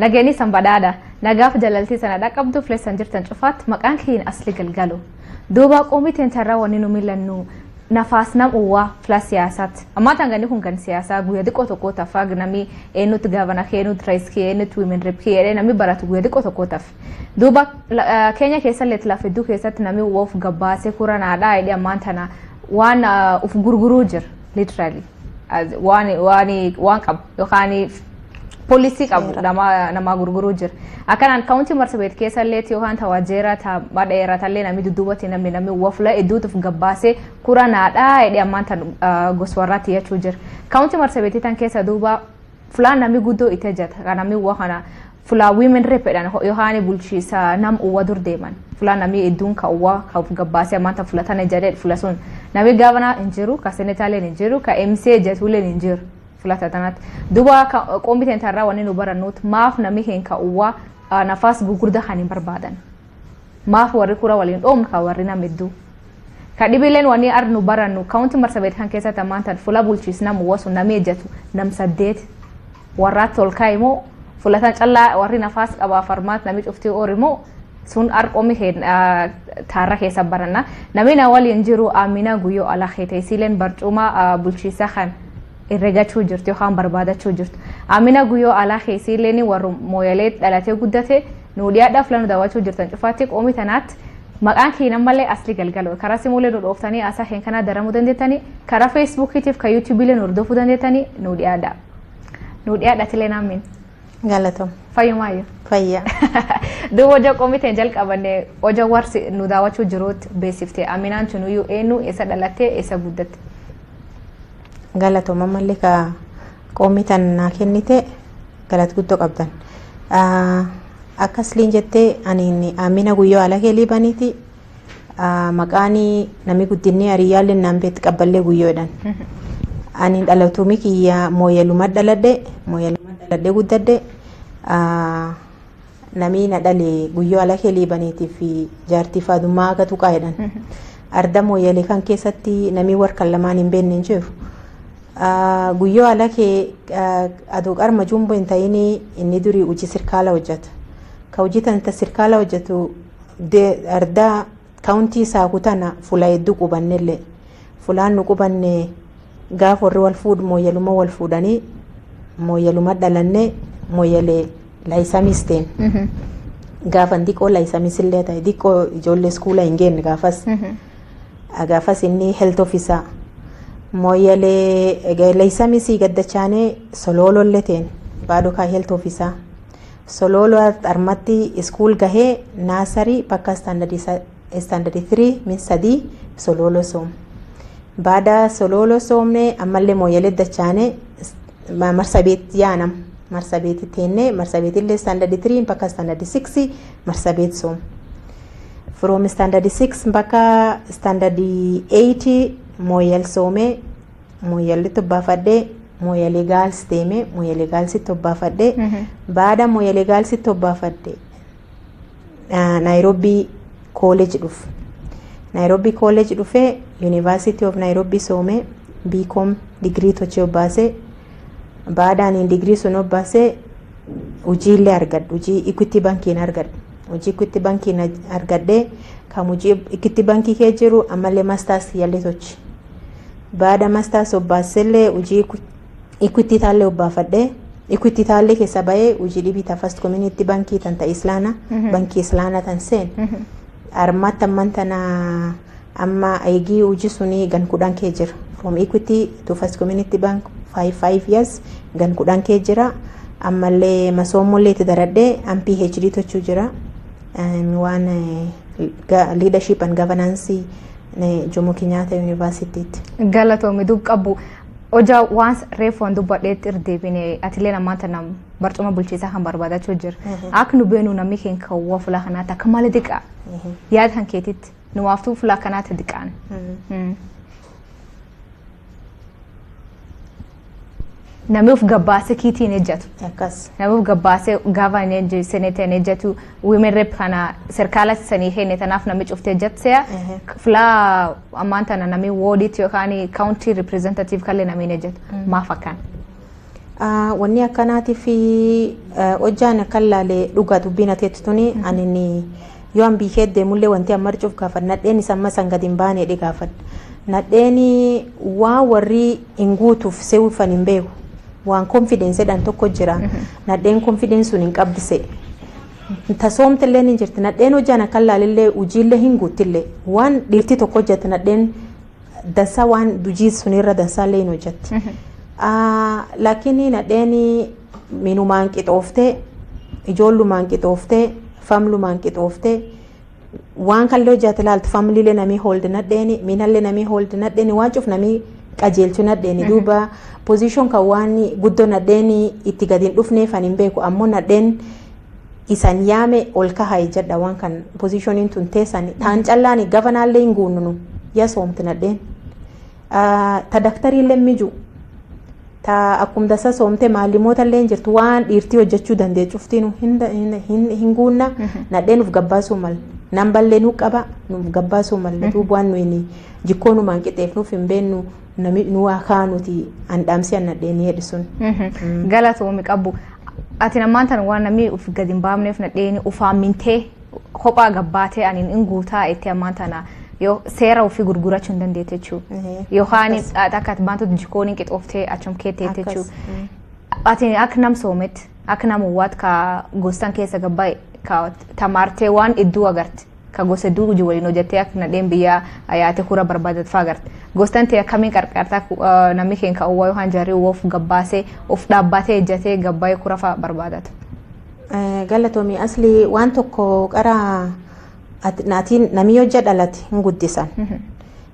Nageenyi san badhaadha. Nagaaf jalaltii sana dhaqqabdu fileessan jirtan cufaatti maqaan keenya Asli Galgalo. Duuba qoomii teentarraa wanni nu milannu nafaas nam uwwaa fila siyaasaatti. Ammaa tangani kun kan siyaasaa guyyaa xiqqoo tokko tafaa namni eenyutti gaavana kee, eenyutti rees kee, eenyutti wimen rep kee jedhee namni baratu guyyaa xiqqoo tokko taf. Duuba keenya keessallee lafa hedduu keessatti namni uwwa of gabbaasee kuranaadhaa jedhee ammaan tana waan of gurguruu jira, literally. Waan qabu yookaan poolisii qabu nama gurguruu jira. Akkanaan kaawuntii Marsabeet keessa illee yookaan tawajeera ta madheera tallee namni dudduubatti namni wafla hedduutu gabbaasee kuranaadhaa jedhee ammaan tan gosa warraatti jechuu jira. Kaawuntii Marsabeetii tan keessa duuba fulaan namni guddoo itti hojjeta. Kan namni uwwa kana fulaa women rep jedhan yookaan bulchiisa nam uwwa dur deeman. Fulaan namni hedduun ka uwwa ka gabbaasee ammaan tan fulatan jedhee fula sun namni gaavanaa hin jiru, ka senetaaleen hin jiru, ka MCA jetulleen hin jiru. Filata tanatti. Duuba qoombii teentarraa wanni nu barannuut maaf namni keenya ka uwwa nafaas gurguddaa kan hin barbaadan. Maaf warri kura waliin dhoomnu ka warri nama hedduu. Ka dhibileen wanni ar nu barannu kaawunti Marsabeet kan keessatti ammaan tan fula bulchiis nam uwwa sun namni ejjatu nam 8 warraatti ol kaa'e immoo fulatan callaa warri nafaas qabaa farmaat namni cuftii oor immoo sun ar qoomii taarra keessa baranna. Namni na waliin jiru Amina Guyyoo Alakeete isiileen barcuma bulchiisaa kan herregachuu jirtu yookaan barbaadachuu jirtu. Amina Guyyoo Alakee isiileen warri Mooyalee dhalatee guddate nu dhiyaadhaa filannoo daawwachuu jirtan cufaatti qoomii tanaatti maqaan keenya malee Asli Galgaloo karaa simuulee nu dhooftanii asaa keenya kanaa daramuu dandeettanii karaa feesbuukiitiif kan yuutuubiilee nu hordofuu dandeettanii nu dhiyaadha. Nu dhiyaadha tilee naammin. Galatoom. Fayyumaayyuu. Fayyaa. Duuba hojii qoomii ta'e jalqabanne hojii warsi nu daawwachuu jiruutti beeksifte. Aminaan tunuyyuu eenyu, eessa dhalattee, eessa guddatte? Galatoom, ammallee ka qoomii tan naa kennite galata guddoo qabdan. Akka Asliin jettee ani Amina Guyyoo Alakee Liibaniiti. Maqaan namni guddinni hariyyaallee naan beekti Qabballee Guyyoodhaan. Ani dhalatuumi kiyya Mooyaluma dhaladhe, Mooyaluma dhaladhee guddadhe. Namni na dhale Guyyoo Alakee Liibaniitii fi jaartii Faadummaa Agatu Qaayidhaan. Arda Mooyalee kan keessatti namni warra lamaan hin beekne hin jiru. Guyyoo Alakee aduu qarma jumboo hin ta'in inni durii hojii sirkaala hojjeta. Ka hojii tanta sirkaala hojjetu arda kaawuntii Saakuu tana fuula hedduu qubannellee. Fulaan nu qubanne gaafa warri wal fuudhu Mooyaluma wal fuudhanii, Mooyaluma dhalannee, Mooyalee laayisamis ta'en. Gaafa xiqqoo laayisamis illee ta'e, xiqqoo ijoollee iskuula hin geenne gaafas. Gaafas inni health officer. Mooyalee laayisamis gaddachaanee Soloolollee ta'en baaduu kaa health officer. Solooloo armatti iskuul gahee nursery bakka standard 3 min 3 Solooloo soom. Baada Solooloo soomne ammallee Mooyalee dachaanee Marsabeet yaanam. Marsabeet teennee Marsabeetillee standard 3 bakka standard 6 Marsabeet soom. From standard 6 bakka standard 8 Mooyal soomee, Mooyalli tobbaafadhee, Mooyalee Girls deemee Mooyalee Girlsi tobbaafadhee. Baada Mooyalee Girlsi tobbaafadhee Naayiroobii College dhufu. Naayiroobii College dhufee University of Nairobi soomee BCom digirii tochee obbaasee. Baadaan digirii sun obbaasee hojiillee argadhu, hojii Equity Bankiin argadhu. Hojii Equity Bankiin argadhee kan hojii Equity Bankii kee jiru ammallee masters yallee tochi. Baada masters obbaasellee hojii Equity taallee obbaafadhee, Equity taallee keessa bahee hojii dhibii ta First Community Bankii tan ta'e Islaana bankii Islaana tan seen. Armaatti amman tana amma eegii hojii sunii gan 10 kee jira. From Equity to First Community Bank 5 years, gan 10 kee jira. Ammallee masoomollee itti daradhee an PhD tochuu jira. Waan leadership and governance Jomo Kenyatta Universitytti. Galatoomi dub qabu. Hojaa waan reefu dubbadheetti irra deebine, atilee namaan tana barcuma bulchiisaa kan barbaadachuu jira. Akka nu beenu namni keenya kawwa fuula kanaatti akka malee diqaa. Yaada kan keetitti numaaftuu fuula kanaatti diqaan. Namni of gabbaasee kiitiin ejjatu. Akkas. Namni of gabbaasee gaafa inni seneetiin ejjatu, women rep kana serkaala sanii kenne tanaaf namni cuftee ejjatseya. Fulaa ammaan tana namni woodiitti yookaan county representative kallee namni ejjatu. Maaf akkaan? Wanni akkanaatiif hojjaan akkan laalee dhugaa dubbiin ateetti tuni ani yoo an biikee deemullee wanti amma arcuuf gaafadha nadheen isa amma san gadi hin baane gaafadha. Nadheen waan warri hin guutuuf seewufan hin beeku waan konfidenseedhaan tokko jira nadheen konfideensuun sun hin qabdise. Tasoomtillee ni jirti nadheen hojjaan akkan laalillee hojiillee hin guuttillee waan dhiirti tokko hojjette nadheen dansaa waan hojii sunirra dansaallee hin hojjetti. Lakini nadheen minumaan qixooftee ijoollumaan qixooftee famlumaan qixooftee waan kallee hojjate laaltu familiilee namii hooldi nadheeni minallee namii hooldi nadheeni waan cuf namii qajeelchu nadheeni duuba pozishion kan waan guddoo nadheeni itti gadi hin dhufneef ani hin beeku ammoo nadheen isan yaame ol kahaa jedha waan kan pozishoniin tun teessan taan callaani gafanaallee hin guunnunu yaa soomti nadheen ta daktariillee miju ta akkum dasa soomte maalimoota illee jirtu waan dhiirtii hojjechuu dandeechuftiinu hin guunna nadheen uf gabbaasuu mal namballee nu qaba nuuf gabbaasuu malle duuba waan nuyi jikkoonumaan qixeef nuuf hin beennu nu haa nuti handhaamsi an nadheenii jedhi sun. Galatoomi qabu. Ati ammaan tan waan namni uf gadi hin baafneef nadheeni ufaamintee kophaa gabbaatee ani hin guutaa itti ammaan tana yoo seera ofii gurgurachuu hin dandeette jechuudha. Yookaan akka ati baantu jikooniin qixooftee achum keettee jechuudha. Ati akka nam soometti akka nam uwwaat ka gostan keessa gabbaa'e ka tamaartee waan iddoo agarte ka gosa hedduu hojii waliin hojjettee akka nadheen biyya yaate kura barbaadat fa'aa agarte. Gostan ta'e akkamiin qarqartaa namni keenya ka uwwaa yookaan jarri uwwa of gabbaasee of dhaabbatee ejjatee gabbaa'ee kura fa'aa barbaadatu. Galatoomi asli waan tokko qara naatiin namni hojja dhalate hin guddisan.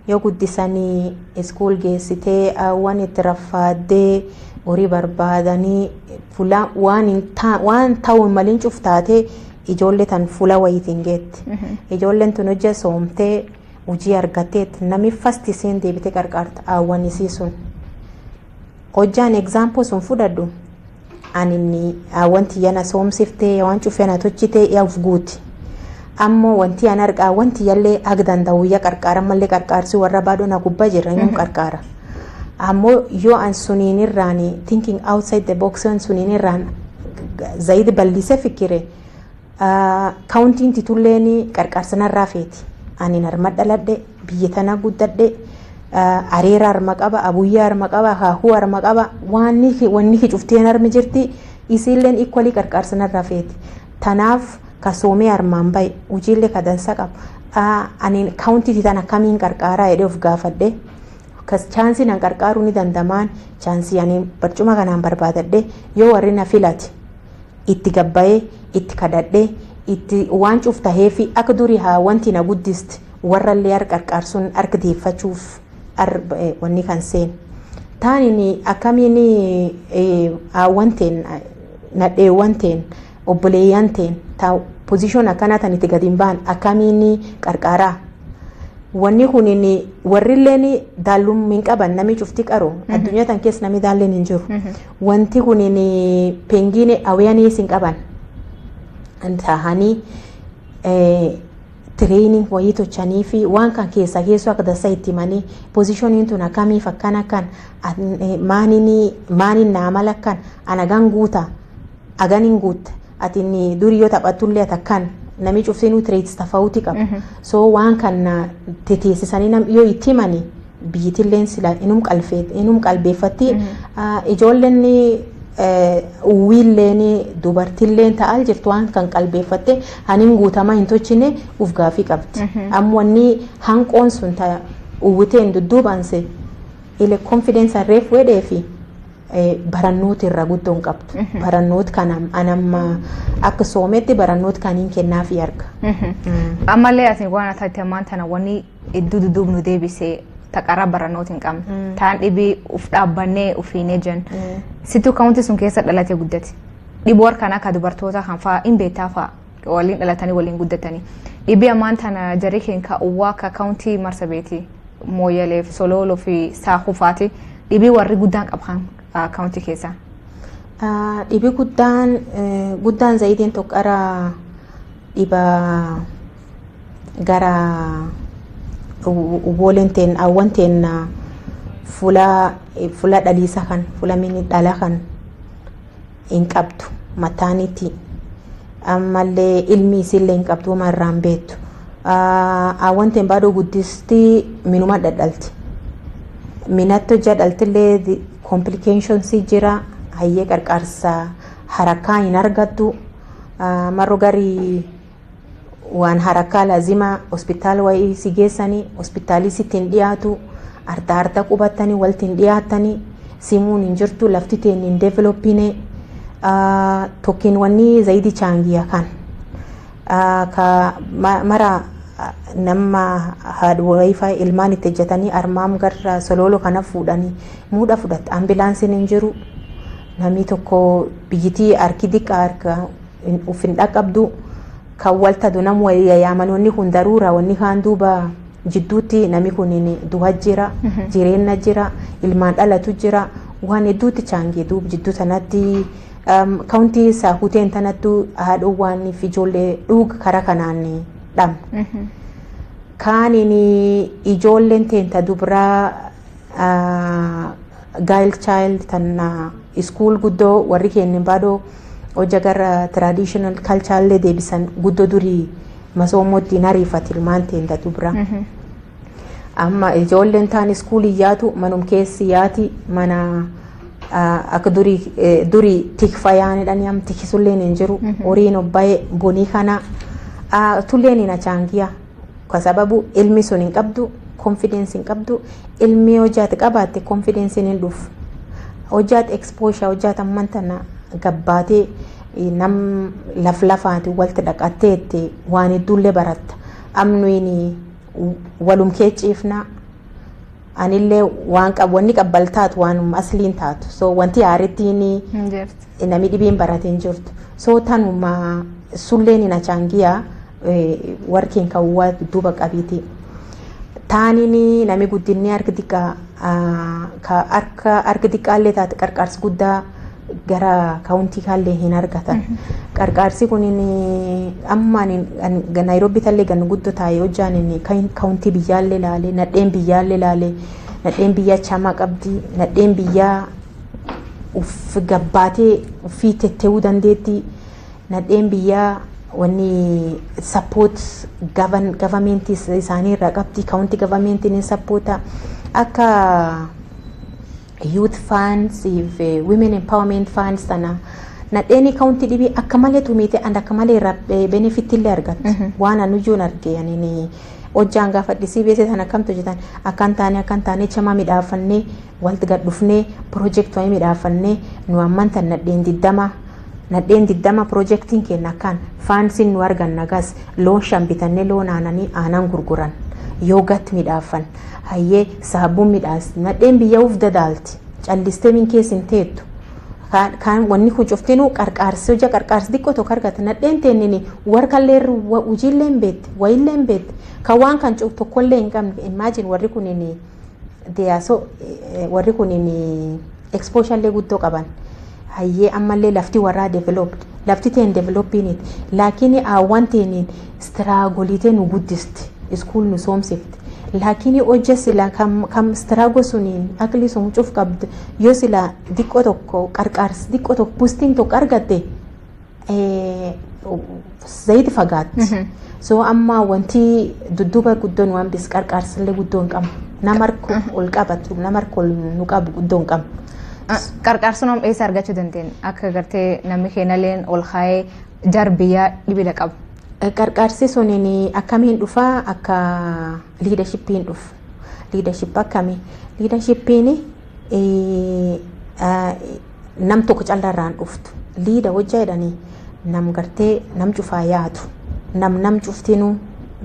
Yoo guddisanii iskuul geessitee waan itti raffaaddee horii barbaadanii fuula waan ta'u maliin cuftaatee ijoollee tan fuula wayiitiin geetti. Ijoolleen tun hojja soomtee hojii argatteet namni fasti isiin deebitee qarqaarta hawwan isii sun. Hojjaan egzaampoo sun fudhadhu ani wanti yana soomsiftee waan cufee na tochitee yaaf guuti. Ammoo wanti an argaa wanti yallee ag danda'u ya qarqaara mallee qarqaarsi warra baadhoo na gubbaa jira inni qarqaara. Ammoo yoo an suniin irraan thinking outside the box an suniin irraan zayid bal'isee fikire kaawuntiin titulleen qarqaarsa narraa feeti. Ani narma dhaladhe biyya tana guddadhe areera harma qaba abuyyaa harma qaba haahuu harma qaba wanni cufteen harmi jirti isiilleen equally qarqaarsa narraa feeti. Tanaaf kasoomee armaan bahe hojiillee ka dansa qabu. Ani kaawuntii tan akkamiin qarqaaraa jedhee of gaafadhe. Kas chaansii nan qarqaaruu ni dandamaan chaansii ani barcuma kanaan barbaadadhe yoo warri na filate itti gabbayee itti kadhadhe itti waan cuf tahee fi akka durii haa wanti na guddisti warrallee harka qarqaarsuun harka deeffachuuf wanni kan seen. Taaniin akkamiin haawwan nadheewwan teen obboleeyyan teen ta pozishoon akkanaa tan itti gadi hin ba'an akkamiin qarqaaraa. Wanni kun warrilleen daallummaa hin qaban namni cufti qaru addunyaa tan keessa namni daalleen hin jiru. Wanti kun pengiin awareness hin qaban. Tahanii training wayii tochanii fi waan kan keessa keessoo akka dansa itti himanii pozishoniin tun akkamiif akkan akkan maaniin naa mala akkan an agan guuta agan hin guutta ati durii yoo taphattullee ati akkan namni cuftinuu traits tafawuti qaba. So waan kan teteessisanii nam yoo itti himanii biyyitilleen sila inum qalbeeffatti ijoolleen uwwiilleen dubartilleen ta'aa jirtu waan kan qalbeeffatte hanin guutamaa hin tochine uf gaafii qabdi. Amma wanni hanqoon sun uwwiteen dudduubaanse ile konfidensa reef wedhee fi barannoota irra guddoo hin qabdu. Barannoota kana anamma akka soometti barannoota kaniin kennaafi arga. Ammallee ati waan ati ammaan tana wanni iddoo dudduubnu deebisee taqaraa barannoota hin qabne. Taan dhibii uf dhaabbannee ufiin ejjan. Situu kaawunti sun keessa dhalate guddate. Dhiboo harkaan akka dubartoota kan fa'aa hin beektaa fa'aa waliin dhalatanii waliin guddatanii. Dhibii ammaan tana jarri keenya uwwaa akka kaawuntii Marsabeeti Mooyyalee fi Solooloo fi Saahuu fa'aati. Dhibii warri guddaan qaban kaawuntii keessaa. Dhibii guddaan guddaan zayitiin tokkara dhiba gara ubbooleen teen hawwan teen fuula fuula dhaliisa kan fuula mini dhala kan Hin qabdu mataanitti, ammallee ilmi isiillee hin qabdu, uma irraa hin beektu. Hawwan baaduu guddistii minuma dhadhalti. Minatti hojja dhaltillee complications jira, hayyee qarqaarsa harakaa hin argattu. Marro garii waan harakaa lazima hospitaala wayii si geessanii, hospitaalii sitti hin dhiyaatu, arda arda qubatanii walitti hin dhiyaatanii, simuun hin jirtu, lafti teen hin developine. Tokkiin wanni zaidi chaangiya kan ka mara nama haadha wayii ilmaan itti ejjatanii armaam gara Sololo kana fuudhanii muudha fudhatte, ambilaansiin hin jiru, namni tokko biyyitii harki diqaa harka uf hin dhaqqabdu, kan waltadu nam wayii yaaman, wanni kun daruura, wanni kaan duuba jidduutti namni kun du'a jira, jireenya jira, ilmaan dhalatu jira, waan hedduutti chaangee. Duub jidduu sanatti kaawuntii saakuteen tanattu haadhoowwan fi ijoollee dhuga karaa kanaan dhabna. Kaaniin ijoolleen teenta dubraa girl child tan school guddoo warri keenya baadoo hojja gara traditional culture deebisan guddoo durii masoomootti ariifate ilmaan teenta dubraa. Amma ijoolleen taan iskuulii yaatu manum keessi yaati, mana akka durii durii tikfa yaanidhaan am tikisulleen hin jiru, horiin obbaye bonii kana tulleen hin achaangiya, kwa sababu ilmi sun hin qabdu, confidence hin qabdu. Ilmi hojjaate qabaatte confidence hin dhufu, hojjaate exposure hojjaate amman tana gabbaatee nam laf lafaati walti dhaqatteetti waan hedduullee baratta. Amnuyin walum kee ciifnaa, anillee waan qabu wanni qabbal taatu waan asliin taatu, so wanti haarettiin namni dhibiin barateen jirtu, so tanuma sulleen hin achaangiyaa warkeen kawwaa dudduuba qabiiti. Taaniin nami guddinni harka xiqqaa ka harka harka xiqqaallee taate qarqaarsi guddaa gara kaawuntii kaallee hin argatan. Qarqaarsi kun amma Naayiroobii tallee gan guddoo taa'ee hojjaan kaawuntii biyyaallee laalee, nadheen biyyaallee laalee, nadheen biyyaa chamaa qabdi, nadheen biyyaa uf gabbaatee ufii tette'uu dandeetti, nadheen biyyaa wanni support government isaanii irraa qabdi, kaawuntii governmentiin supporta akka youth funds fi women empowerment funds tana, nadheeni kaawuntii dhibii akka malee tumiite and akka malee irraa benefit illee argatti. Waan anuyyuun arge ani hojjaan gaafadhisii beese sana akkamtu hojjetan, akkan taane akkan taane chamaa midhaafannee walti gad dhufnee piroojeektii wayii midhaafannee, nu amman tan nadheen 20, nadheen 20, piroojeektiin keenya akkaan faansiin nu arganna, gas loon 5 bitannee, loon aananii aanan gurguran, yoogat midhaafan, hayyee saabuun midhaas, nadheen biyya uf dadaalti, callistee min keessa hin teettu. Kan wanni kun cuftinuu qarqaarsi hojja qarqaarsi xiqqoo tokko argata, nadheen teennini warkallee hojiillee hin beekte, wayiillee hin beekte, kan waan kan tokkollee hin qabne. Imagine, warri kunin deeyaasoo, warri kunin exposure guddoo qaban, hayyee ammallee lafti warraa developed, lafti teen developinit, laakiin hawwan teeniin struggle nu guddisti, school nu soomsifti, laakiin hojja sila kam struggle suniin akli sun cuf qabdu, yoo sila diqqoo tokko qarqaarsi diqqoo tokko boostiin tokko argatte zayiti fagaatti. So amma wanti dudduuba guddoon waan bis qarqaarsillee guddoo hin qabnu. Nama harka ol qabatu, nama harka ol nu qabu guddoo hin qabnu. Qarqaarsa nama eessa argachuu dandeenya? Akka gartee namni keenyaleen ol kaa'ee jar biyyaa dhibila qabu. Qarqaarsi suniin akkamiin dhufaa? Akka leadershipiin dhufu. Leadership akkamii? Leadershipiin nam tokko callarraan dhuftu. Leader hojjaa jedhanii nam gartee nam cufaa yaadu. Nam nam cuftinuu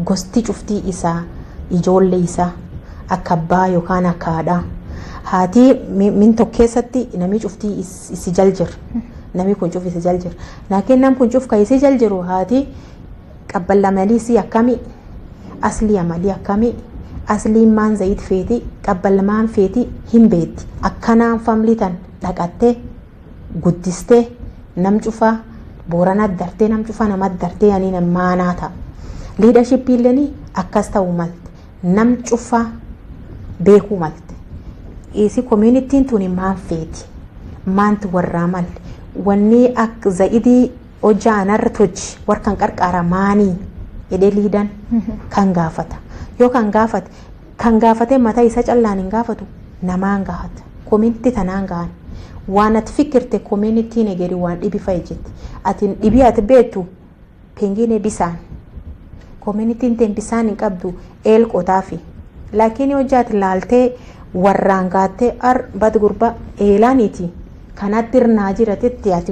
gosti cuftii isaa ijoollee isaa akka abbaa yookaan akka haadhaa. Haati min tokko keessatti namni cuftii isi jal jira. Namni kun cuf isi jal jira. Laakiin nam kun cuf kan isi jal jiru, haati qabballa malii akkamii, aslii amalii akkamii, asliin maan zayit feeti, qabballa maan feeti hin beetti. Akkanaan family tan dhaqattee guddistee nam cufaa Boorana dartee, nam cufaa nama dartee ani maanaa ta'a. Leadershipiilleen akkas ta'uu malte. Nam cufaa beekuu malte. Isi communityn tuni maan feeti? Maantu warraa malle? Wanni akka za'idii hojja anarra tolchi warkan qarqaara maanii jedhee liidan kan gaafata. Yoo kan gaafate kan gaafate mataa isa callaan hin gaafatu, namaan gaafata. Community tanaan gahan. Waan ati fikirte communityn egeri waan dhibi fa'i jetti. Ati dhibii ati beektu pengine bisaan. Communityn teen bisaan hin qabdu, eel qotaafi. Laakiin hojja ati laaltee warraan gaattee ar bad gurba eelaaniiti. Kanatti irnaa jiratetti ati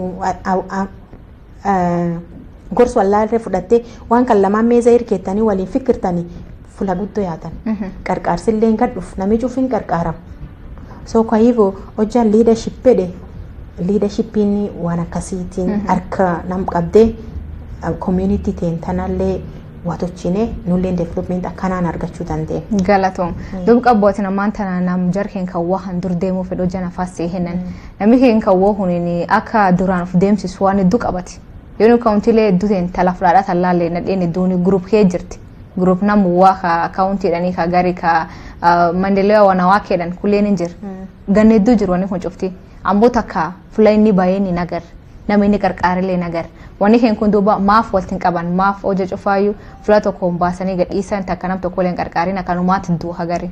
gorsa wallaallee fudhattee waan kan lamaan meeza hirkeettanii waliin fikirtanii fula guddoo yaatan. Qarqaarsillee hin gadhuuf namni cufiin qarqaarama. So kwa hivyo hojja leadership fedhe, leadershipiin waan akkasiitiin harka nam qabdee community teen tanallee waa tolchine nulleen development akkanaan argachuu dandeenya. Galatoom. Duub qabbootin ammaan tana nam jarkeen kan wahan dur deemuu fedhu hojja nafaas hinnan. Namni keen kan wahuun akka duraan of deemsisu waan hedduu qabati. Yoo nu kaawuntiilee hedduu ta'in tala fudhaadhaa tallaallee nadheen hedduun group kee jirti. Group nam waa ka kaawuntiidhanii ka gari ka maendeleo wanawakeedhaan kulleen hin jira. Ganna hedduu jiru wanni kun cufti. Ammoo takka fuula inni baay'een hin agarre. Namni inni qarqaarillee hin agarre. Wanni keen kun duuba maaf walitti hin qaban, maaf hojja cufaayyuu fuula tokkoon baasanii gadhiisan, takka nam tokko illee hin qarqaarin akkanumaatti du'u hagari?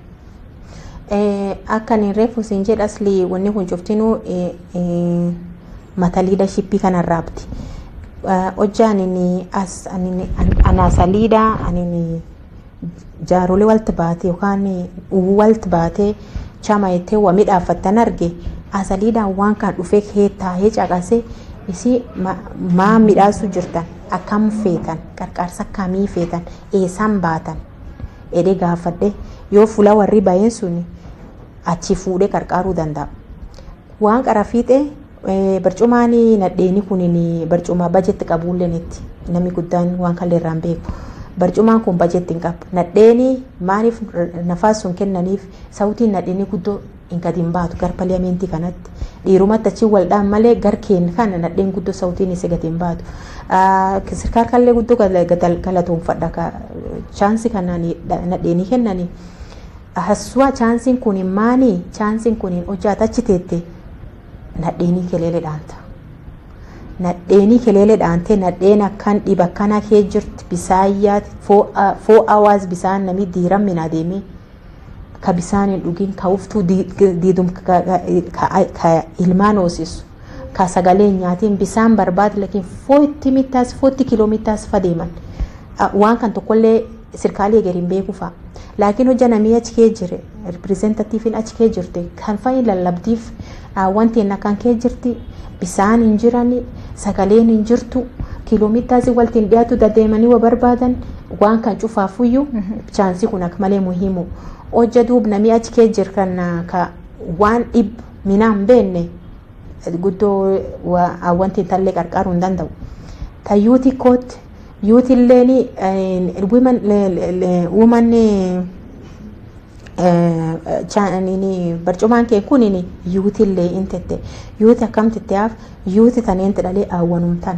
Akka ani reefu siin jedha asli, wanni kun cuftinuu mata leadershipii kanarraabti. Hojja ani as anaasa leader ani jaarolee walitti baate yookaan uwuu walitti baatee chama jettee waa midhaafattan arge, asa leadern waan kan dhufee kee taa'ee caqasee isii maa midhaasuu jirtan, akkam feetan, qarqaarsa akkamii feetan, eessaan baatan jedhee gaafadhe, yoo fuula warri baay'een sun achi fuudhee qarqaaruu danda'a. Waan qara fiixee barcumaan nadheeni kun barcuma bajetti qabuulleenitti namni guddaan waan kallee irraan beeku. Barcumaan kun bajetti hin qabu. Nadheeni maaliif nafaas sun kennaniif sautiin nadheeni guddoo hin gadi hin baatu gar parliamentii kanatti. Dhiirumatti achi waldhaan malee gar keen kana nadheen guddoo sautiin isa gadi hin baatu. Sirkaal kallee guddoo galatoonfadha chance kanaan nadheenii kennanii. Hassuwaa chanceiin kun maanii, chanceiin kun hojjaata achi teette nadheenii keleele dhaanta. Nadheenii keleele dhaantee nadheen akkan dhiba akkana kee jirti, bisaayyaati 4 hours bisaan namni diiramina adeemee ka bisaan hin dhugin, ka uftuu diidum, ka ilmaan hoosisu, ka sagalee hin nyaatiin bisaan barbaade, lakin 40 meters, 40 kilometers fadeeman waan kan tokkollee sirkaalii eger hin beeku fa'a. Laakiin hojja namii achi kee jire, representatiiviin achi kee jirte kan fa'i lallabdiif, wanti inni akkan kee jirti, bisaan hin jirani, sagaleen hin jirtu, kiiloomeetiraasii waltiin dhiyaatu dadeemanii wa barbaadan, waan kan cufaafuyyuu chance kun akka malee muhimu. Hojja duub namii achi kee jir kan ka waan dhib minaa hin beekne guddoo wanti tallee qarqaaruu hin danda'u. Ta youth koot youthiilleen woman barcumaan kee kun youthiillee in tette, youth akkam tetteaf, youth taneen dhalee awwanumtan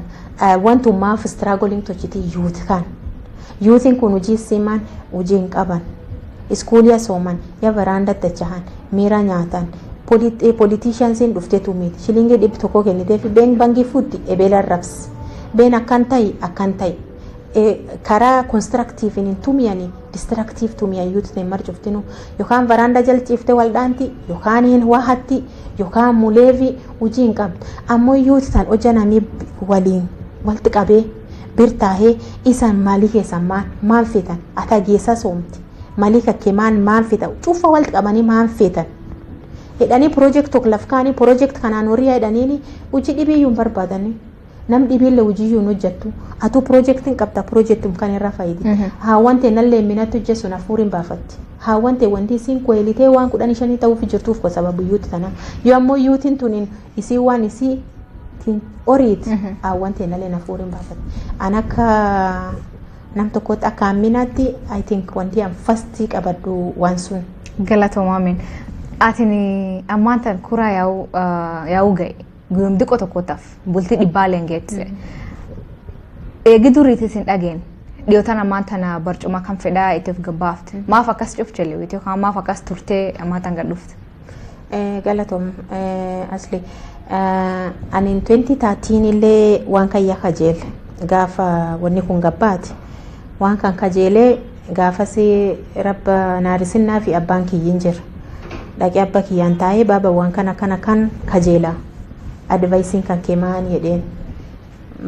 wantummaaf struggling tochiti youth kan youthiin kun hojii simaan hojii hin qaban, iskuuliya sooman ya baraandatti achahan miira nyaatan, politiciansiin dhufteetu miti shilingii 100 kenniteef been bangii fuutti ebeela rabsi been akkan ta'i akkan ta'i karaa constructive hin tumiyani, destructive tumiyan. Youth ta'e marcuftinu yookaan baraanda jalciifte waldhaanti yookaan hin wahatti yookaan muleevi hojii hin qabdu. Ammoo youth tan hojja namii waliin walti qabee birtaahee isaan maalii keessan maal maal feetan, ata geessa soomti maalii kakkee maal maal feetan, cufa walti qabanii maal feetan jedhanii project tokko laf kaanii project kanaan horii jedhaniini hojii dhibiyyuu hin barbaadanii. Nam dhibiillee hojiiyyuu hin hojjettu, atuu projectiin qabda, projectum kan irra fayyidi. Haawwan nallee minatti hojjetu hafuur hin baafatti. Haawwan wanti isiin koelitee waan 15 ta'uuf jirtuuf sababa youth tana. Yoo ammoo youthiin tuniin isii waan isii horiit haawwan nallee hafuur hin baafatti. An akka nam tokkotti akka amminaatti I think wanti an first qabadhu waan sun. Galatoomaa. Atiin ammaan tan kuraa yaa'uu ga'e guyyum xiqqoo tokkottaaf bultii dhibbaaleen geettise. Eegi duriitis hin dhageen dhiyootaan ammaan tana barcuma kan fedhaa itti of gabbaafte. Maaf akkas cufte yookaan maaf akkas turtee ammaan tan gad dhufte? Galatoom asli. Ani 2013 illee waan kan kajeele gaafa wanni kun gabbaate waan kan kajeelee gaafas rabba naarisinnaa fi abbaan kiyyin jira. Dhaqee abba kiyyaan taa'ee, "Baaba, waan kana kana kan kajeela, advaayisiin kan kee maal?" jedheen.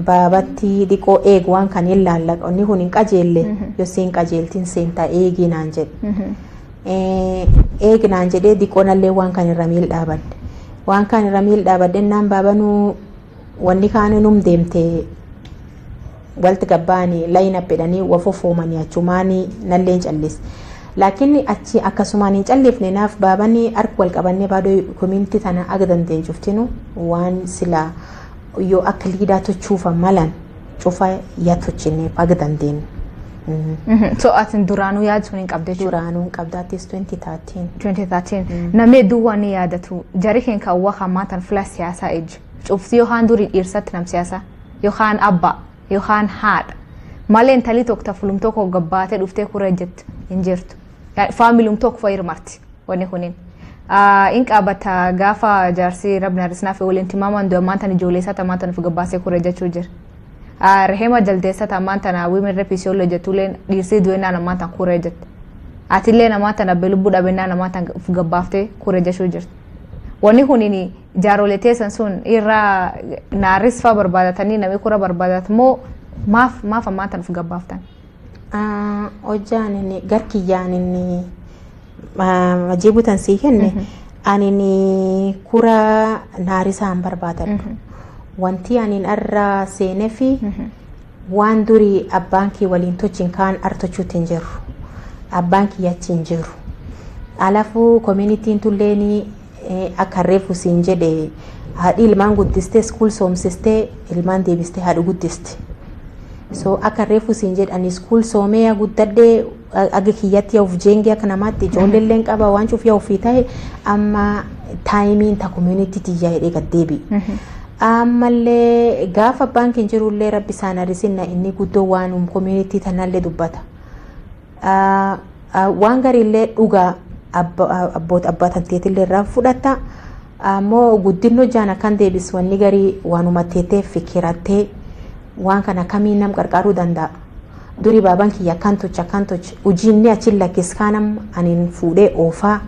Baabatti dhiqoo eegu waan kan hin laallaqa, inni kun hin qajeelle, yoo siin qajeeltiin seentaa eegii naan jedhe. Eegi naan jedhee diqoonallee waan kan irra miil dhaabadde. Waan kan irra miil dhaabadde naan baabanuu wanni kaanuu deemte walti gabbaanii layina jedhanii wafofoomanii achumaanii nallee hin callise. Laakiin achi akkasumaan hin callifne, naaf baabanii harka wal qabannee baaduu community tana aga dandeenye cuftinu waan silaa yoo akka leader tochuufa malan cufa yaa tochinee aga dandeenyu. So atin duraanuu yaadu sun hin qabde jechuudha. Duraanuu hin qabdaattis 2013. 2013. Namni hedduu waan ni yaadatu jari keenya kan waa hammaatan fila siyaasaa ejju. Cufti yookaan durii dhiirsatti nam siyaasaa yookaan abbaa yookaan haadha. Malee intalli tokko tafulum tokko gabbaatee dhuftee kura ejjettu hin jirtu. Faamilum tokko fa'a hirmarti wanni kunin. In qabata gaafa jaarsi rabbi narisnaa fi waliin timaamaan du'a maantan ijoollee isaa tamaan of gabbaasee kura ejjechuu jira. Rehema jaldeessa tamaan tana women rep isiyoollee jettuuleen dhiirsii du'ennaan ammaan tan kura ejjette. Atillee namaa tana abbee lubbuu dhabennaa namaa tan of gabbaaftee kura ejjechuu jirti. Wanni kunin jaarolee teessan sun irraa naaris fa'aa barbaadatanii namni kura barbaadatu moo maaf ammaan tan of gabbaaftan? Hojjaan inni gar kiyyaan inni majiibu tan sii kenne ani kura naarisaan barbaadadhu. Wanti ani irra seenee fi waan durii abbaan kee waliin tochin kaan artochuutti hin jiru. Abbaan kiyya achi hin jiru. Alaafuu communityn tulleen akka reefu siin jedhe haadhi ilmaan guddistee school soomsistee ilmaan deebistee haadha guddiste. So akka reefu siin jedhe ani school soomee guddadhee aga kiyyatti yaa of jeengee akka namaatti ijoolleelleen qaba waan cuuf yaa ofii ta'e amma timeiin ta community tiyyaa jedhee gad deebi'e. Ammallee gaafa abbaan keenya jirullee rabbi isaan arisinna inni guddoo waan community tanallee dubbata. Waan gariillee dhugaa abboota abbaa tanteetillee irraa fudhata. Ammoo guddinno jaan akkan deebisu wanni garii waanuma teetee fikirattee waan kana kamiin nam qarqaaruu danda'a. Duri baabaan kiyya akkan tocha akkan tocha hojiinni achi lakkis kaanam ani fuudhee oofaa.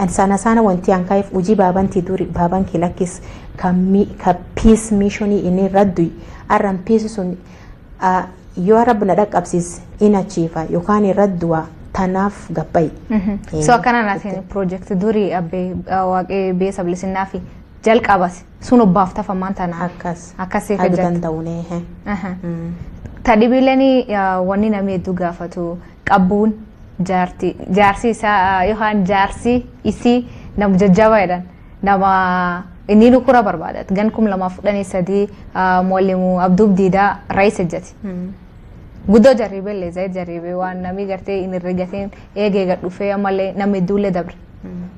Sana sana wanti an ka'eef hojii baabanti duri baaban kee lakkis ka peace missionii inni irra du'i arran peace sun yoo rabbi na dhaqqabsiis in achiifa yookaan irra du'a tanaaf gabba'i. So akkana naatiin project durii abbee waaqee bee sablisinnaa fi jalqabas sun obbaaf tafamaan tana. Akkas. Akkasii Akka hojjeta. danda'uun. Tadhibiileen wanni namni hedduu gaafatu qabbuun jaarti jaarsi isaa yookaan jaarsi isii nama jajjabaa jedhan nama inni nukura barbaadat gan 2013 Mwalimu Abduub Diidaa raayis ejjati. Guddoo jarriibee zayit jarriibee waan namni gartee hin herregatiin eegee gad dhufee ammallee namni hedduullee dabre.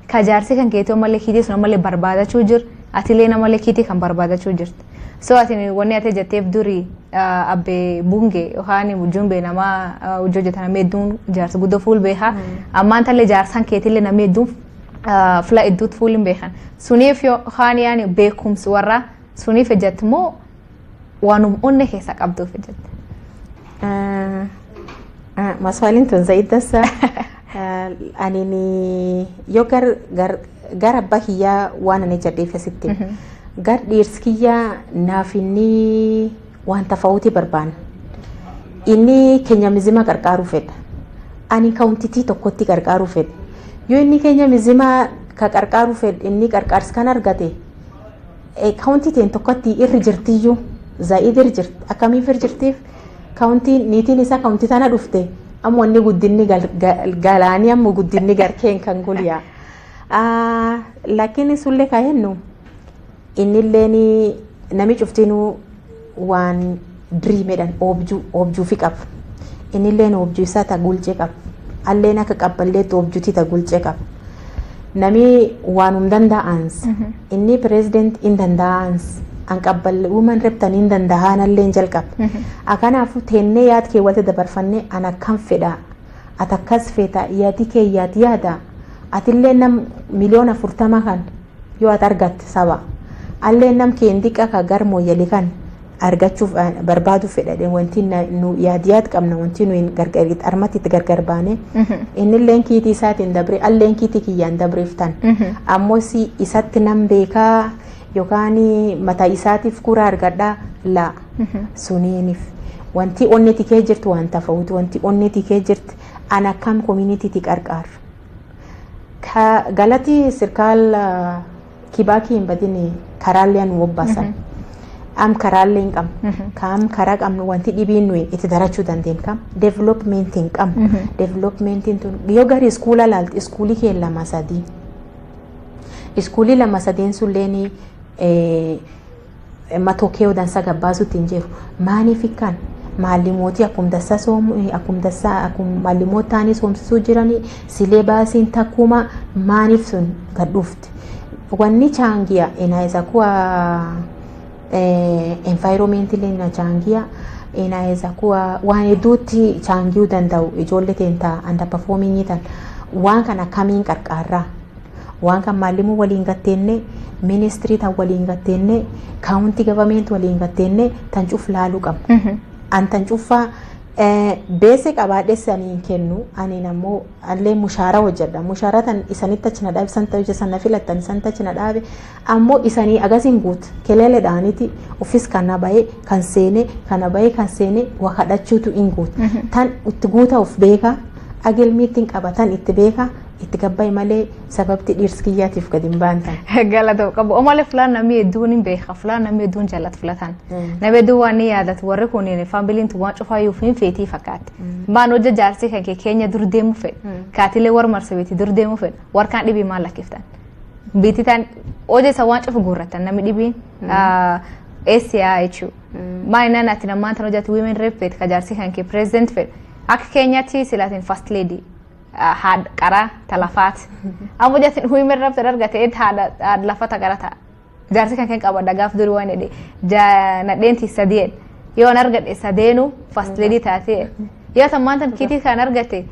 Ka jaarsi kan keetii ammallee kiitii sun ammallee barbaadachuu jira atiillee namallee kiitii kan barbaadachuu jirti. So ati wanni ati jetteef durii abbee bunge yookaan ujumbe nama hojii hojjetan namni hedduun jaarsa guddoo fuul beekaa. Ammaan tallee jaarsan keetillee namni hedduun fila hedduutti fuul hin beekan. Suniif yookaan yaani beekumsi warra suniif ejjatti moo waanuma onne keessa qabduuf ejjatte? Maswaliin tun zaidasa ani yoo gar gar gar abbaa kiyyaa waan ani jedheef asitti gar dhiirsi kiyyaa naaf inni waan tafawuti barbaana. Inni keenya mizima qarqaaruu fedha. Ani countytii tokkotti qarqaaruu fedha. Yoo inni keenya mizima ka qarqaaruu fedha inni qarqaarsi kan argate countytiin tokkotti irri jirtiyyuu zaa'id irri jirti akkamiif irri jirtiif county niitiin isaa county tana dhufte amma wanni guddinni galaanii amma guddinni garkeen kan gulyaa. Laakiin sullee kaa jennu innilleen nami cuftinuu waan dreamedhaan oobjuu oobjuufi qaba. Innilleen oobjuu isaa ta gulcee qaba. Alleen akka qabballeetti oobjuutii ta gulcee qaba. Nami waanum danda'ans inni president hin danda'ans an qabballe woman reptan hin danda'an allee jalqaba. Akanaafuu teennee yaad kee walitti dabarfannee an akkam fedha ati akkas feeta yaadi kee yaadi yaada atillee nam 40 miliyoona kan yoo ati argatte saba Allee nam keen diqa ka gar mooyyalii kan argachuuf barbaadu fedha wanti nu yaadiyaat qabna wanti nu gargar armatti itti gargar baane innilleen kiitii isaatiin dabre alleen kiitii kiyyaan dabreef tan ammoo si isatti nam beekaa yookaan mataa isaatiif kura argadhaa laa suniiniif wanti onni tikee jirtu waan tafawutu wanti onni tikee jirti an akkam community qarqaaru. Galati sirkaal Kibaakii hin badin karaallee nu wobbaasan. Am karaallee hin qabnu. Kam karaa qabnu wanti dhibiin nuyi itti darachuu dandeenyu kam development hin qabnu. Developmentiin tun yoo gari iskuula laalti iskuulii kee lama sadii. Iskuulii lama sadiin sulleen matokee dansa gabbaasutti hin jiru. Maaniif ikkaan maallimootii akkum dassa soomu akkum dassa akkum maallimootaanii soomsisuu jiranii silee baasiin takkuma maaniif sun gad dhufte. Wanni changia inaweza kuwa environment illee inachangia inaweza kuwa waan hedduutti changiuu danda'u ijoollee teentaa underperforming tan waan kana akkamiin qarqaarraa waan kan maallimuu waliin gatteenne ministirii tan waliin gatteenne kaawunti gavamenti waliin gatteenne tan cuf laaluu qabna. An tan cuffaa beese qabaadhe saniin kennu ani ammoo allee mushaara hojjedha mushaara tan isanitti achi na dhaabe isan ta'e sana filattan isanitti achi na dhaabe ammoo isanii agasiin guut keleeleedhaaniti ofis kana bahee kan seene kana bahee kan seene waa kadhachuutu hin guut tan itti guuta of beeka agelmiitti hin qabatan itti beeka itti gabbaye malee sababti dhiirsi kiyyaatiif gadi hin baantan. Galatoo qabu. Omalee fulaan namni hedduun hin beeka. Fulaan namni hedduun jaalatu filatan. Namni hedduun waan ni yaadatu warri kun faamiliin tun waan cufaayyuu hin feetii fakkaatti. Maan hojja jaarsii kan kee keenya dur deemu fedha. Kaatilee warra marsabeetii dur deemu fedha. Warkaan dhibii maal lakkiftan? Biitii tan hojja isa waan cufu guurratan namni dhibiin eessiyaa jechuudha. Maal inni ati namaan tan hojjatu women rep feet ka jaarsii kan kee president fedha. Akka keenyatti silaatiin first lady. Haadha qaraa talafaati. Amma jatin women rep tan argate haadha lafata qara ta'a. Jaarsi kan keen qabadha gaaf durii waan jedhe nadheentii sadii yoo an argadhe sadeenu first lady taatee yoo tan maanta kiitii kan argate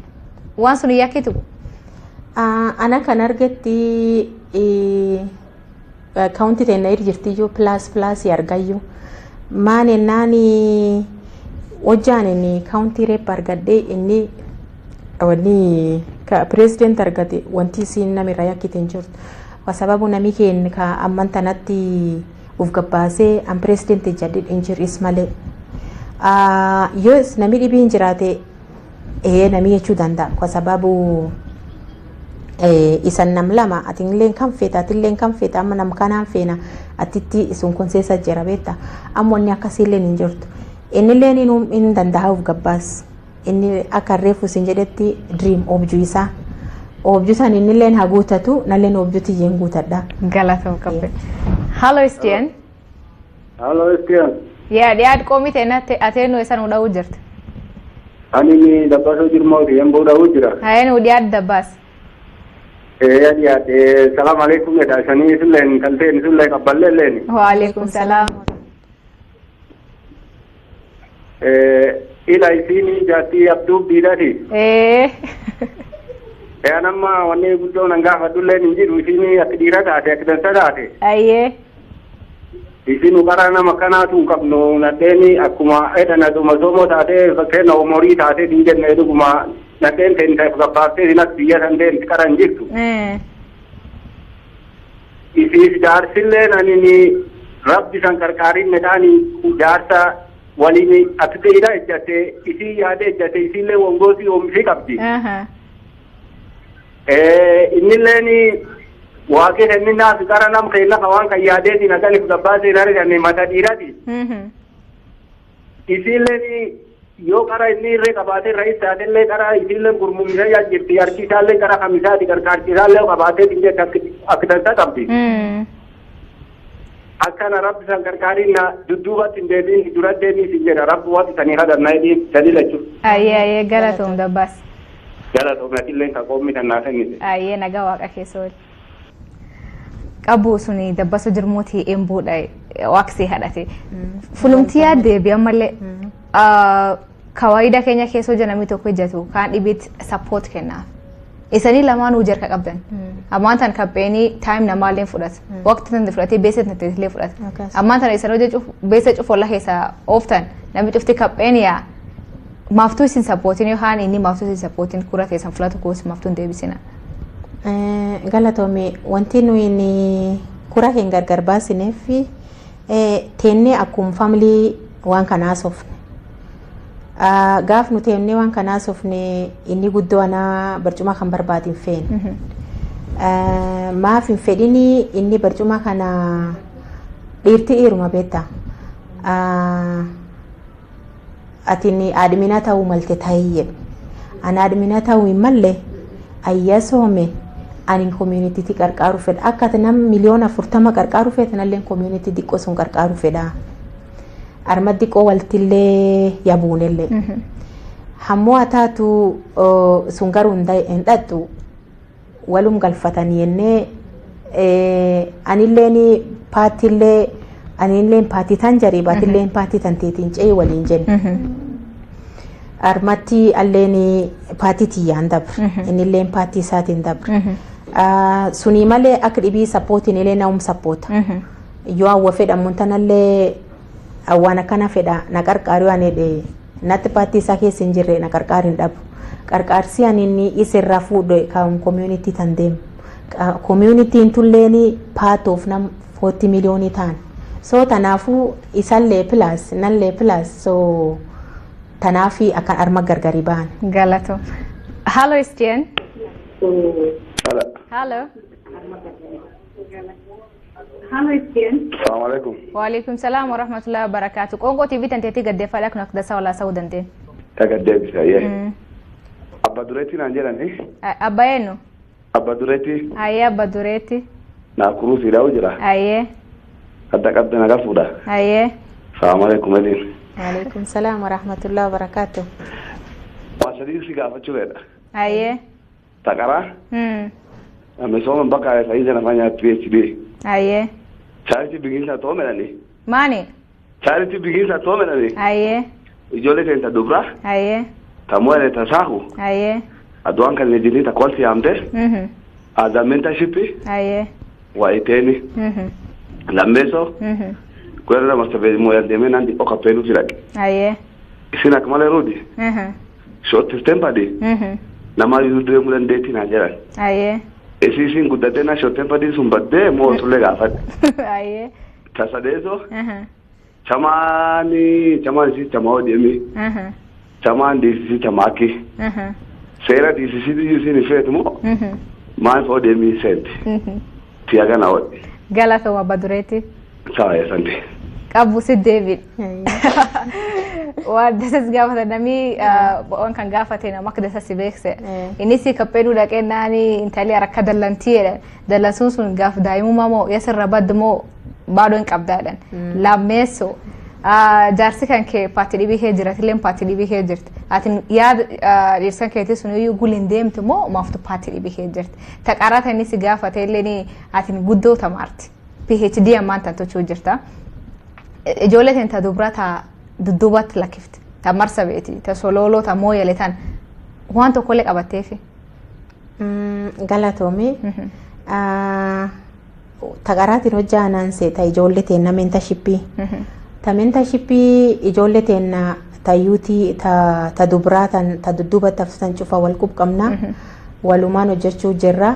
waan sun yakkitu. Ana kan argetti kaawunti ta'e na jirtiyyuu pilaas pilaasii argayyuu maan ennaan hojjaan inni kaawuntii reep argadhee inni wanni ka pireezident argate wanti isiin namirra yakkite hin jirtu. Kwa sababu nami keenya ka amman tanatti uf gabbaasee an pireezident jedhe hin jirris malee. Yoo nami dhibiin jiraate ee nami jechuu danda'a. Kwa sababu isan nam lama atilleen kan feeta atilleen kan feeta amma nam kanaan feena atitti isun kunseessa jira beekta amma wanni akkasiilleen hin jirtu. Innilleen hin danda'a uf gabbaas. Inni akka reefu isin jedhetti dream objuu isaa. Objuu san innilleen haa guutatu nalleen objuu tiyyeen guutadha. Galatoo qabbe. Hello Estienne. Hello Estienne. Yaa dhiyaad qoomite natti atee nu isa nu dha'uu jirta. Ani ni dabbasoo jirmooti yembuu dha'uu jira. Hayee nu dhiyaad dabbaas. Ee dhiyaadhe salaam alaikum jedha isanii isilleen kalteen isillee qabballee illeeni. Waalaikum salaam. Ila isiin jaartii Abduu Diidati. Ee. Ee nama wanni guddoo nan gaafadhulleen hin jiru isiin akka dhiira taate akka dansa taate. Ayyee. Isin karaa nama kanaatu hin qabnu nadheeni akkuma edhan aduma soomoo taatee fakkeenya umurii taatee hin jenne dhuguma nadheen ta'in ta'e gabbaaftee isin akka biyya san ta'in qara hin jirtu. Isiif jaarsilleen ani rabbi san qarqaarin midhaanii jaarsa waliin akka dhiira ejjate isii yaada ejjate isiillee wongoosii oomishii qabdi. Innilleen waaqni inni naaf qara nam keenya waan kan yaadeetiin akkanif gabbaasee arganne mata dhiirati. Isiilleen yoo qara inni irree qabaatee ra'is taatellee qara isiilleen gurmumisa jirti harki isaallee qara kamisaati qarqaarchi isaallee qabaatee jette akka dansaa qabdi. Akkana rabbi san qarqaariin na dudduubatti hin deebiin dura deebiin sin jedha rabbi waan isanii kadhannaa jedhiin sadi lachuu. Ayyee ayyee galatoom dabbaas. Galatoom atillee kan qoomni kan naa kennite. Ayyee nagaa waaqa keessa ooli. Qabu suni dabbasu jirmooti embuudha waaqsii hadhate. Fulumtii deebi ammallee kawaida keenya keessa hojii namni tokko hojjetu kaan dhibiitti sappoot kennaaf. Isanii lamaanuu jarka qabdan. Ammaan tan campaign time namaallee fudhata. Waqti tan fudhatee beesa tan illee fudhata. Ammaan tan isan hojii beesa cufu olla keessa ooftan namni cufti campaign yaa maaftuu isin supportiin yookaan inni maaftuu isin supportiin kura teessan filatu kuus maaftuu hin deebisina. Galatoome, wanti nuyi kura hin gargar baasineef teennee akkuma family waan kanaa haasofne. Gaaf nu teennee waan kanaa haasofne, inni guddoo anaa barcuma kan barbaadu hin feene. Maaf hin fedhini? Inni barcuma kana dhiirti dhiiruma beektaa. Atiin admin ta'uu malte ta'ii jedhu. Ana admin ta'uu hin malle, ayya soome, ani communityti qarqaaru fedha. Akka ati nam 40 miliyoona qarqaaru feetan allee community xiqqoo sun qarqaaru fedha. Arma xiqqoo waltillee yabuunillee. Hammoo haa taatu, sun garuu hin dhadhu walum galfatanii jennee anilleen paartiillee anilleen paartii tan jarii baatilleen paartii tan teetiin ce'ee waliin jenne. Armatti alleen paartii tiyyaan dabre, innilleen paartii isaatiin dabre. Sunii malee akka dhibii supportiin illee na'um supporta. Yoo hawwa fedhamuun tanallee waan akkana fedha na qarqaaru ani jedhe, natti paartii isaa keessa hin jirre na qarqaaru hin dhabu. Qarqaarsi ani inni isirraa fuudhe kan community tan deemu. Communityn tulleen part of nam 40 miliyoonii ta'an. So tanaafuu isallee plus nallee plus, so tanaafi akkan arma gargari ba'an. Galato. Hello, Estienne. Hello. Hello. Assalamu alaikum. Waalaikum salaam wa rahmatullahi wa barakatuh. Qoonqoo TV tanteetii gaddeeffadha kun akka dasaa walaa sa'uu dandeenye. Tagaddeebisa yee. Abba Dureetti naan jedhani. Abba eenyu? Abba Dureetti. Ayyee, Abba Dureetti. Naakuruu siidhaa jira. Ayyee. Adda qabda nagaa fuudha. Ayyee. Assalamu alaikum eliin. Waalaikum salaam wa rahmatullahi wa barakatuh. Waa sadii si gaafachuu fedha. Ayyee. Taqaraa. Amesoma mpaka saizi anafanya PhD. Ayyee. Charity begins at home jedhani. Maani? Charity begins at home jedhani. Ayyee. Ijoollee teenya dubraa. Ayyee. Tamuele tasaahu. Ayyee. Aduan kan ejjini takkolti yaamte. Ada mentorship. Ayyee. Waa iteeni. Lammeessoo. Gwerra marsabee mooyaan deemee naan xiqqoo kappeenuu filadhe. Ayyee. Isin akka malee ruudi. Short tempered. Nama iyyuu deemuu dandeettii naan jedhan. Ayyee. Isii isin guddatee na short tempered sun baddee moo tullee gaafadhe. Ayyee. Tasadeessoo. Chamaani chamaan isii chamaa ODM. Chamaan DCC chamaa akki. Seera DCC isin hin feetu moo maal ODM seenti? Tiyaa kana hodhi. Galatoo, Abba Dureetti. Sawa, asante. Qabu si deebiin. Waan dasas gaafata namni waan kan gaafate nama akka dasas si beekse. Innis kappeenuu dhaqee naani intalli harka dallantii jedhan. Dallansuun sun gaaf daa'imummaa moo yasirra baddu moo baaduu hin qabdaa jedhan. Lammeessoo jaarsi kan kee paartii dhibii kee jira, atillee paartii dhibii kee jirti. Ati yaada dhiirsan keetii sun iyyuu guliin deemtu moo maaftu paartii dhibii kee jirti? Taqaraa inni si gaafate illee ati guddoo tamaarti. PhD ammaan tan tochuu jirta. Ijoollee teen ta dubraa ta dudduubatti lakkifte, ta marsa beeti, ta solooloo, ta mooyale tan waan tokkollee qabatteefi. Galatoome. Taqaraatiin hojjaanaan ta ijoollee teenna mentorshippii. Ta mentorshippii ijoollee teenna ta youthii ta dubraa tan ta dudduubatti haftan cufa wal qubqabna. Walumaan hojjechuu jirra.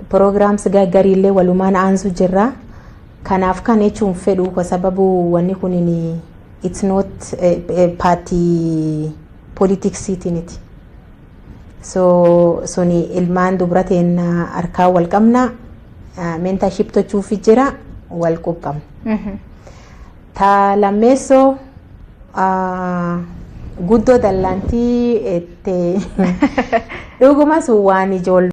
Programs gaggariillee walumaan aansuu jirra. Kanaaf kan jechuun fedhu kwa sababu wanni kun it's not party politicsiitiniti. So suni ilmaan dubra teenna harkaa wal qabna, mentorship tochuufi jira, wal qubqabna. Ta lammeessoo, guddoo dallantii dhuguma sun waan ijoollee.